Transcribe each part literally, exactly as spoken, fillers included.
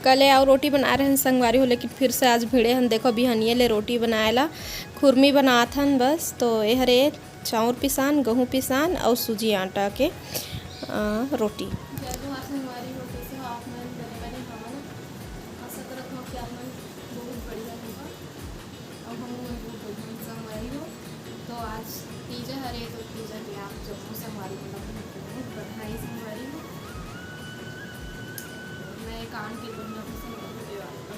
कले अउ रोटी बनाए रहन संगवारी हो, लेकिन फिर से आज भिड़े हन। देखो, बिहनिये ले रोटी बनाए ला खुरमी बनात हन बस। तो ए हरे चाउर पिसान, गहूँ पिसान अउ सूजी आटा के, अ, रोटी। जय जोहार संगवारी हो, कइसे हो आप मन? बने बने हव ना? आशा करत हव कि आप मन बहुत बढ़िया होगा। अउ हमन मन बहुत बढ़िया संगवारी हो। तो आज तीजा हरे, तो तीजा के आप जम्मो संगवारी मन ला बहुत बहुत बधाई संगवारी हो। मैं कान के बढ़िया को संगवारी हो, ये वाला।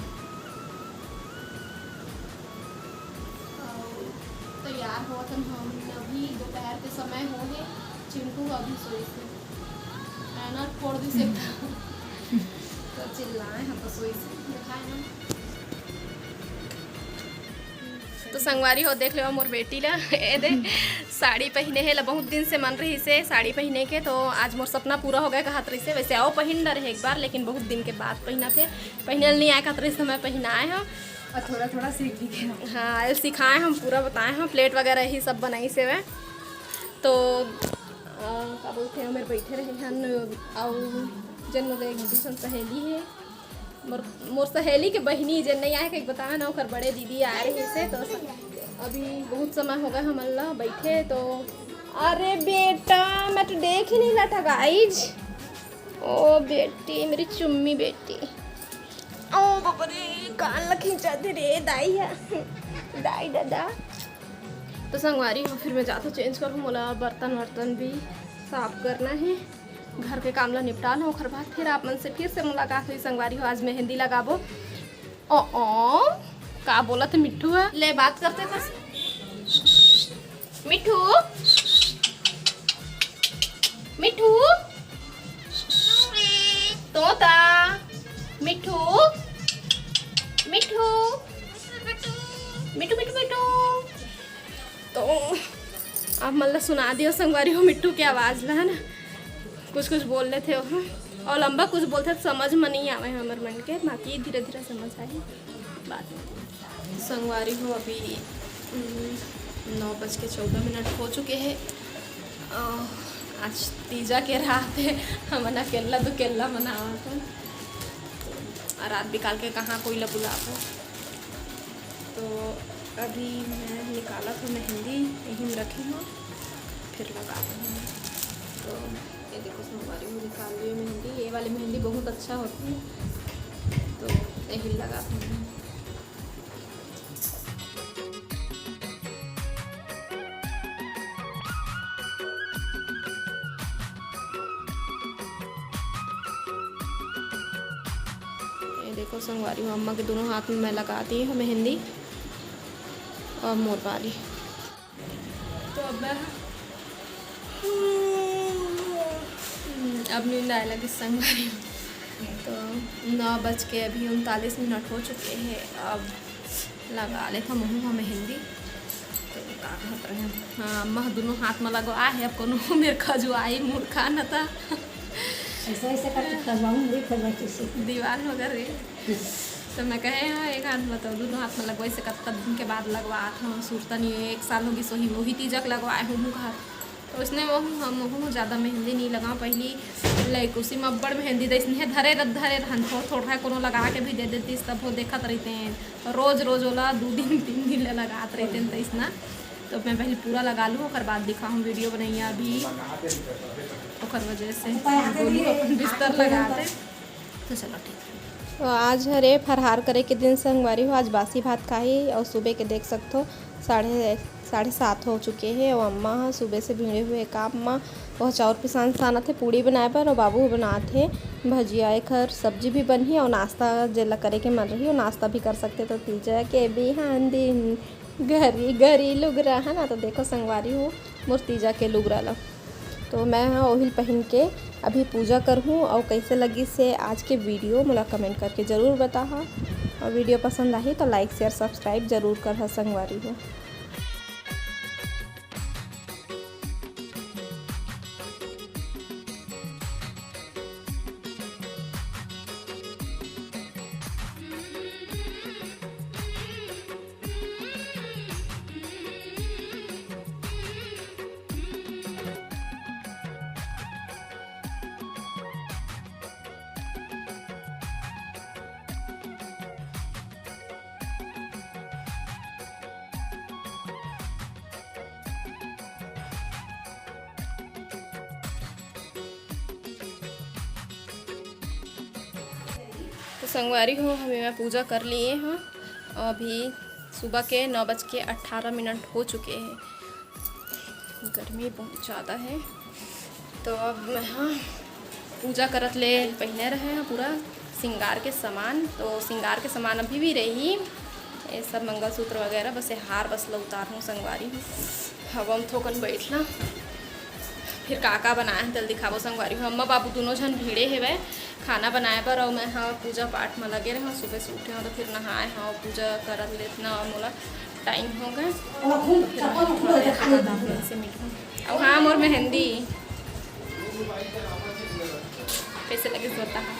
अउ तैयार होत हन हम अभी, दोपहर के समय हो हे, चिंटू अभी सोइस हे, ऐनक फोड़ दिस हे। तो चिल्लाए हम तो सोइस हे, दिखाए ना। तो संगवारी हो, देख लेवा मोर बेटी ला, ए दे साड़ी पहिने हे ला, बहुत दिन से मन रहिस हे साड़ी पहिने के, तो आज मोर सपना पूरा हो गए कहत रहिस हे। वैसे अउ पहिन डरे हे एक बार, लेकिन बहुत दिन के बाद पहिनत हे, पहिने ल नइ आए कहत रहिस हे, मैं पहिनाए हव। अउ थोड़ा थोड़ा सीख भी गए। हाँ, ये सिखाए हम, पूरा बताए हम, प्लेट वगैरह ही सब बनाइस हे। तो अ, का बोलथे, ओमेर बइठे रहे हन, अउ जेन मोर एक दूसर सहेली हे, मोर, मोर सहेली के बहिनी जेन नइ आए, कहिके बताए ना, ओकर बड़े दीदी आए रहिस हे, तो स-, अभी बहुत समय हो गए हमन ला बइठे, तो अरे बेटा, मैं तो देख ही नहीं लटा, गाइज। ओ बेटी, मेरी चुम्मी बेटी। ओ बाबा रे, कान ला खींचा दे रे, दाई हा। दाई दादा। तो संगवारी हो, फिर मैं जाथों, चेंज करहूँ, मोला बर्तन वर्तन भी साफ करना हे, घर के काम ला निपटा लूँ, ओकर बाद फिर आप मन से फिर से मुलाकात होही संगवारी हो। आज मेहंदी लगाबो। ओ, ओ, का बोलत हे मिट्ठू ह? ले बात करते थे। मिट्ठू, मिट्ठू, तोता, मिट्ठू, मिट्ठू, मिट्ठू, मिट्ठू, मिट्ठू। तो आप मन ला सुना दियो संगवारी हो मिट्ठू के आवाज़ ला, है ना, कुछ कुछ बोल लेथे हो, हाँ। अउ लंबा कुछ बोलथे तो समझ में नहीं आवे हमर मन के, बाकी धीरे धीरे समझ आही बात। संगवारी हो, अभी, उम, नौ बज के चौदह मिनट हो चुके हे। अ, आज तीजा के रात हे, हमन अकेल्ला दुकेल्ला मनावत हन। तो रात बिकाल के कहाँ कोई ला बुलाबो। तो अभी मैं निकालत हूँ मेहंदी, यहीं में रखी हूँ, फिर लगाबो हूँ। तो ये देखो संगवारी हो, निकाल लियो मेहंदी। ये वाली मेहंदी बहुत अच्छा होती है, तो यही लगाती हूँ। ये देखो संगवारी हो, अम्मा के दोनों हाथ में मैं लगा दी हूँ मेहंदी। और मोर बारी। तो अब मैं, अब नींद आए लगी संगवारी। तो नौ बज के अभी उनतालीस मिनट हो चुके हैं। अब लगा लेथों महूँ ह मेहंदी। तो का कहत रहे, हाँ, अम्मा ह दोनों हाथ में लगवा हे। अब कोनो मेर खजुआई मुड़का न ता ऐसे ऐसे करके खजुआऊँ, मुड़ी खजुआई कैसे? दीवार मगर रे। तो मैं कहे, हाँ, एक हाथ में तो दोनों हाथ में लगवाई से कतका दिन के बाद लगवात हूँ, सुरता नहीं, एक साल होगी सोही, वही तीजक लगवाए हूँ घर। तो उसने वो हम, वो ज़्यादा मेहंदी नहीं लगाऊँ। पहली लइकुसी में अब्बड़ मेहंदी दे, इसने धरे रह, धरे रहन, थोड़ थोड़ रहे, कोनो लगा के भी दे देती, तब वो देखत रहते हैं। रोज रोज ओला दो दिन, तीन दिन ले लगात रहते हैं, तो इसना। तो मैं पहले पूरा लगा लूँ, ओकर बाद दिखाऊँ वीडियो बनैया अभी, ओकर वजह से बोलूँ अपन बिस्तर लगाते। तो चलो ठीक है। तो आज हरे फरहार करे के दिन संगवारी हो, आज बासी भात खाही। और सुबह के देख सकथो, साढ़े, साढ़े सात हो चुके हैं। और अम्मा ह सुबह से भिड़े हुए काम म, वह चाउर पिसान सानत हे पूड़ी बनाए बर, और बाबू ह बनात हे भजिया, एखर सब्जी भी बनही और नाश्ता जेला करे के मन रही, वो नाश्ता भी कर सकते। तो तीजा के बिहान दिन घरी घरी लुगरा, है ना। तो देखो संगवारी हो, मोर तीजा के लुगरा ला। तो मैं ह ओहिल पहिन के अभी पूजा करहूँ। और कैसे लगिस हे आज के वीडियो, मोला कमेंट करके ज़रूर बताहा। और वीडियो पसंद आही तो लाइक, शेयर, सब्सक्राइब ज़रूर करहा संगवारी हो। संगवारी हो, हमें मैं पूजा कर लिए हँव। अभी सुबह के नौ बज के अठारह मिनट हो चुके हैं। गर्मी बहुत ज़्यादा है, तो अब मैं, हाँ, पूजा करत ले पहले रहे हैं पूरा श्रृंगार के सामान, तो श्रृंगार के सामान अभी भी रही, ये सब मंगलसूत्र वगैरह, बस ये हार बस ला उतारहूँ संगवारी हो। हवा में थोकन बैठना, फिर का का बनाए हैं तेल दिखाबो संगवारी हो। अम्मा बाबू दोनों झन भिड़े हेवय खाना बनाए बर, अउ मैं ह पूजा पाठ में लगे रहूँ। सुबह से उठे हूँ तो फिर नहाए हूँ, पूजा करत लेतना, और मोला टाइम हो गए। फिर मैं से मिलूँ। अब हाँ, मोर मेहंदी कैसे लगे, बताहा।